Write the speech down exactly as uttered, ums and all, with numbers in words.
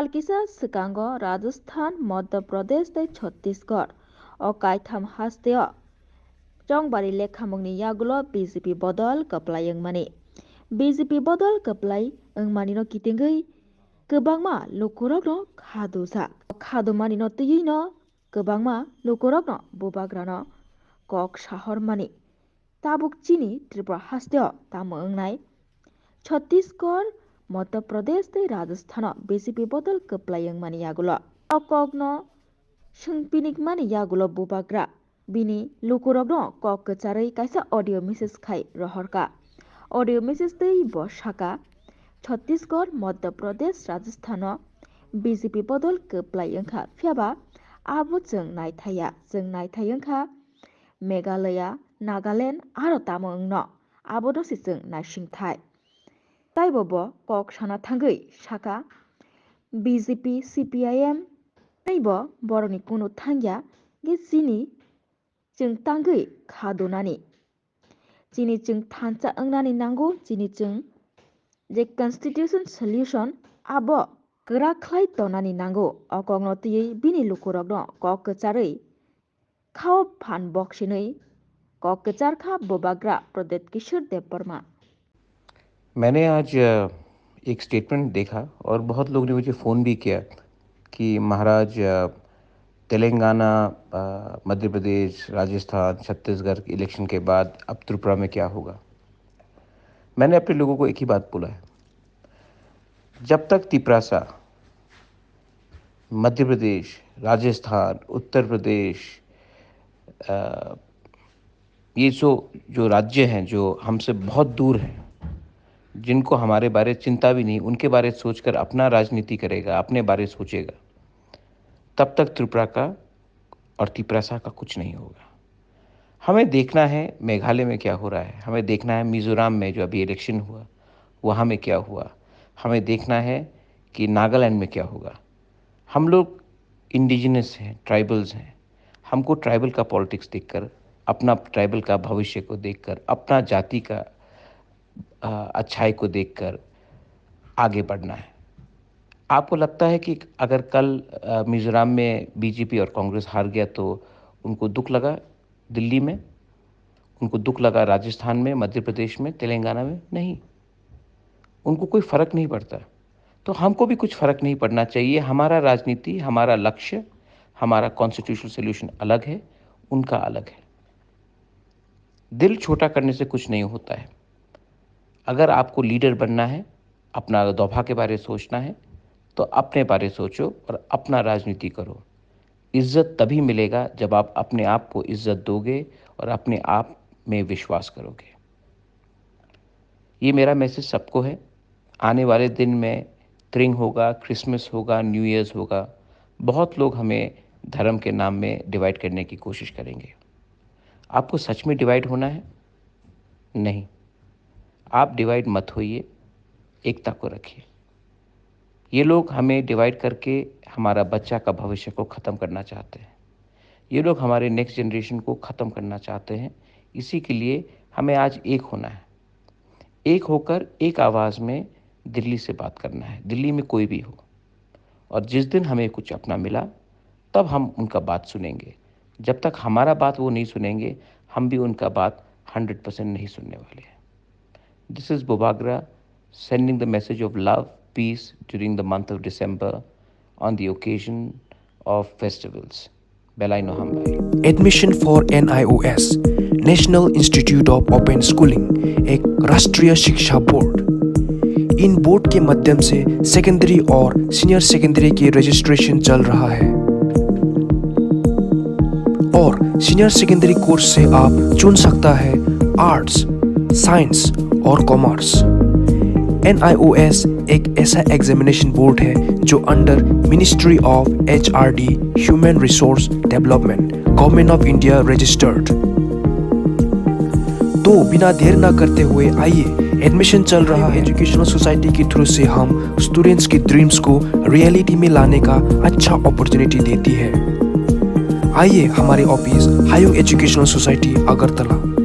Kisa swkango Rajasthan, Madhya Pradesh tei Chhattisgarh o kaitham hasteo chongbari lekhamungni yagulo B J P bodol kwplai wngmani. B J P bodol kwplai wngmanino kitingwi kwbangma lukurokno khadujak. Khadumanino twiwino kwbangma lukurokno bubagrano kok sahormani. Tabuk chini Tripura hasteo tamo wngnai Chhattisgarh, Madhya Pradesh tei Rajasthano B J P bodol kwplai wngmani yagulo. O kokno swngpinikmani yagulo bubagra bini lukurokno kok kwcharwi kaisa audio message khai rohorkha. Audio message twi bo sakha, Chhattisgarh, Madhya Pradesh, Rajasthano B J P bodol kwplai wngkha, phiyaba abo chwng naithaiya, chwng naithai wngkha Meghalaya, Nagaland aro tamo wngno, abono se chwng naisingthai. Taibo bo kok sana thangwi sakha, B J P, C P I M taibo borokni kunu thangya, je chini chwng tangwi kha dunani. Chini chwng thansa wngnani nango, chini chwng je constitution solution abo kwrak khlai tonani nango. O kokno twiwi bini lukurokno kok kwcharwi khao phan boksinwi kok kwchar kha bubagra Pradyot Kishore Debbarma. मैंने आज अ, एक स्टेटमेंट देखा और बहुत लोगों ने मुझे फ़ोन भी किया कि महाराज अ, तेलंगाना, अ, मध्य प्रदेश, राजस्थान, छत्तीसगढ़ के इलेक्शन के बाद अब त्रिपुरा में क्या होगा। मैंने अपने लोगों को एक ही बात बोला है, जब तक तिपरासा, मध्य प्रदेश, राजस्थान, उत्तर प्रदेश, अ, ये जो जो राज्य हैं जो हमसे बहुत दूर हैं, जिनको हमारे बारे चिंता भी नहीं, उनके बारे सोचकर अपना राजनीति करेगा, अपने बारे सोचेगा, तब तक त्रिपुरा का और तिपरासा का कुछ नहीं होगा। हमें देखना है मेघालय में क्या हो रहा है, हमें देखना है मिजोरम में जो अभी इलेक्शन हुआ वहाँ में क्या हुआ, हमें देखना है कि नागालैंड में क्या होगा। हम लोग इंडिजिनस हैं, ट्राइबल्स हैं, हमको ट्राइबल का पॉलिटिक्स देखकर, अपना ट्राइबल का भविष्य को देखकर, अपना जाति का अ, अच्छाई को देखकर आगे बढ़ना है। आपको लगता है कि अगर कल अ, मिजोरम में बीजेपी और कांग्रेस हार गया तो उनको दुख लगा दिल्ली में, उनको दुख लगा राजस्थान में, मध्य प्रदेश में, तेलंगाना में? नहीं, उनको कोई फ़र्क नहीं पड़ता। तो हमको भी कुछ फ़र्क नहीं पड़ना चाहिए। हमारा राजनीति, हमारा लक्ष्य, हमारा कॉन्स्टिट्यूशनल सॉल्यूशन अलग है, उनका अलग है। दिल छोटा करने से कुछ नहीं होता है। अगर आपको लीडर बनना है, अपना दोभा के बारे सोचना है, तो अपने बारे सोचो और अपना राजनीति करो। इज्जत तभी मिलेगा जब आप अपने आप को इज्जत दोगे और अपने आप में विश्वास करोगे। ये मेरा मैसेज सबको है। आने वाले दिन में त्रिंग होगा, क्रिसमस होगा, न्यू ईयर्स होगा, बहुत लोग हमें धर्म के नाम में डिवाइड करने की कोशिश करेंगे। आपको सच में डिवाइड होना है? नहीं, आप डिवाइड मत होइए, एकता को रखिए। ये लोग हमें डिवाइड करके हमारा बच्चा का भविष्य को ख़त्म करना चाहते हैं। ये लोग हमारे नेक्स्ट जनरेशन को ख़त्म करना चाहते हैं। इसी के लिए हमें आज एक होना है। एक होकर एक आवाज़ में दिल्ली से बात करना है, दिल्ली में कोई भी हो। और जिस दिन हमें कुछ अपना मिला, तब हम उनका बात सुनेंगे। जब तक हमारा बात वो नहीं सुनेंगे, हम भी उनका बात हंड्रेड परसेंट नहीं सुनने वाले हैं। This is Bubagra sending the message of love, peace during the month of December on the occasion of festivals. Belaino hambai. Admission for N I O S, National Institute of Open Schooling, एक राष्ट्रीय शिक्षा बोर्ड। इन बोर्ड के माध्यम से सेकेंडरी और senior secondary की रजिस्ट्रेशन चल रहा है और सीनियर सेकेंडरी कोर्स से आप चुन सकता है आर्ट्स, साइंस और कॉमर्स। एन आई ओ एस एक ऐसा एग्जामिनेशन बोर्ड है जो under ministry of H R D, human resource development, government of India registered. तो बिना देर ना करते हुए आइए, एडमिशन चल रहा है। एजुकेशनल सोसाइटी के थ्रू से हम स्टूडेंट्स के ड्रीम्स को रियलिटी में लाने का अच्छा अपॉर्चुनिटी देती है। आइए हमारे ऑफिस, हायुंग एजुकेशनल सोसाइटी, अगरतला।